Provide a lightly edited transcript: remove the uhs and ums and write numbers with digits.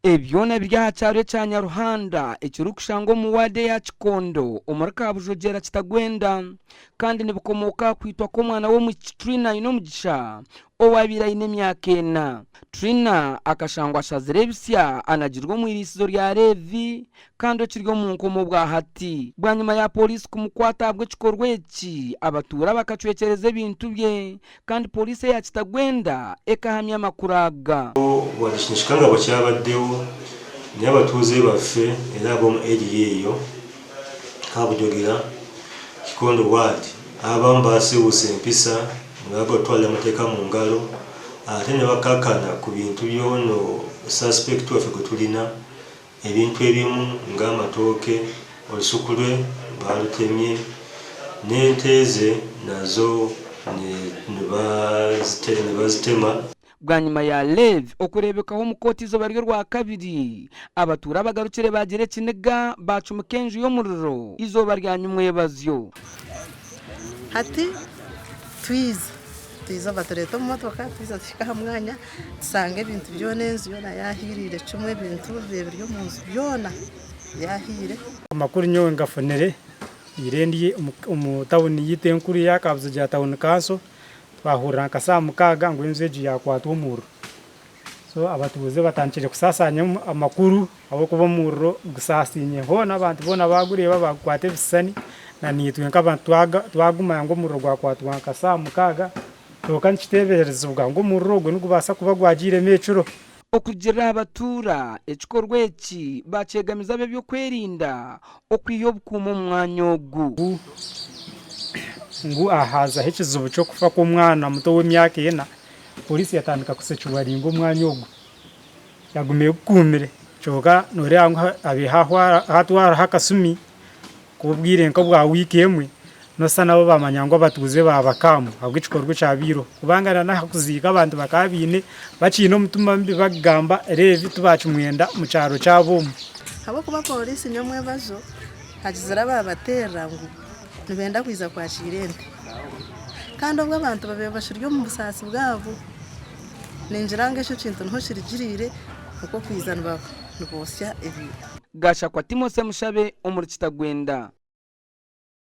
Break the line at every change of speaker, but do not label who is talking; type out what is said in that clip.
Ebi byona biri aha kyaro ekya Nyaruhanda ekirikushangwa omu waadi eya Kikondo omuri Kabujogyera Kitagwenda kandi nibikomooka aha kwitwa kw'omwana w'omwishiki Trina Ainomugisha owaabaire aine emyaka ena. Trina akashangwa ashazire ebisya anagirwe omu iriisizo rya Leevi kandi okiri omu nkomo obwa hati. Bwanyima ya pooriisi kumukwata ahabw'ekikorwa eki, abatuura bakacwekyereza ebintu bye kandi pooriisi eya Kitagwenda ekahamya amakuru aga.
Wadde kino ekikangabwa kyabaddewo, naye abatuuze baffe era ab'omu area eyo, Kabujogera, Kikondo ward, abamu basiiwuuse empisa nibaagala kutwalira amateeka mu ngaro ate nebakakana ku bintu by'ono suspect waffe gwetulina, ebintu ebimu nga amatooke, olusuku lwe baalutemye n'ente ze nazo nibazitema.
Bwanyima ya Levi okureebekaho omu kooti eizooba ry'Orwakabiri, abatuura abagarukire baagira ekiniga baacumika enju y'omuriro eizooba rya nyumwebazyo.
Hati twiza, twiza batureeta omu motoka twiza tuhika aha mwanya tushanga ebintu byona enju yoona yahiiriire kimwe ebintu ebiri omu nju byona byahiire.
Amakuru nyowe ngafunire baire ndi omu tawuni yaitu enkuru eya Kabuzigye tawuni kanso. Twahurira nka saaha mukaaga ngu enju egi yaakwatwa omuriro. So abatuuze batandikire kusaasaanya amakuru ahabw'okuba omuriro gusaasaine hoona abantu boona baagureeba baagukwata ebisisani na naitwe nk'abantu twagumanya ngu omuriro gwakwatwa nka saaha mukaaga kwonka nikiteeberezibwa ngu omuriro ogwo nigubaasa kuba gwagiiremu ekiro.
Okurugiirira aha batuura, ekikorwa eki baakyegamiza ab'eby'okwerinda okwiha obukuumi omu mwanya ogu.
Ngu haazaho ekizibu ky'okufa kw'omwana muto w'emyaka ena, pooriisi yatandika kusecuwaringa omwanya ogu. Yaguma egukuumire kyonka nooreeba ngu habaire hatwaraho akasumi k'obwire nk'obwa wiiki emwe, nooshusha nabo baamanya ngu abatuuze baabakaamu ahabw'ekikorwa ekyabaireho. Kubanga na n'aha kuziika abantu bakaba baine bakiine omutima mubi bakugamba Leevi tibaakimwenda omu kyaro kyabo omu.
Ahabw'okuba pooriisi nyomwebazo hagizire abaabateerera ngu nibenda kwija kwakiira ente. Kandi obwo abantu babaire bakiri omu busaasi bwabo, ningira ngu ekyo kintu niho kirugiriire okw'okwija nibotsya ebintu.
Gashakwa Timothy Mushabe omuri Kitagwenda.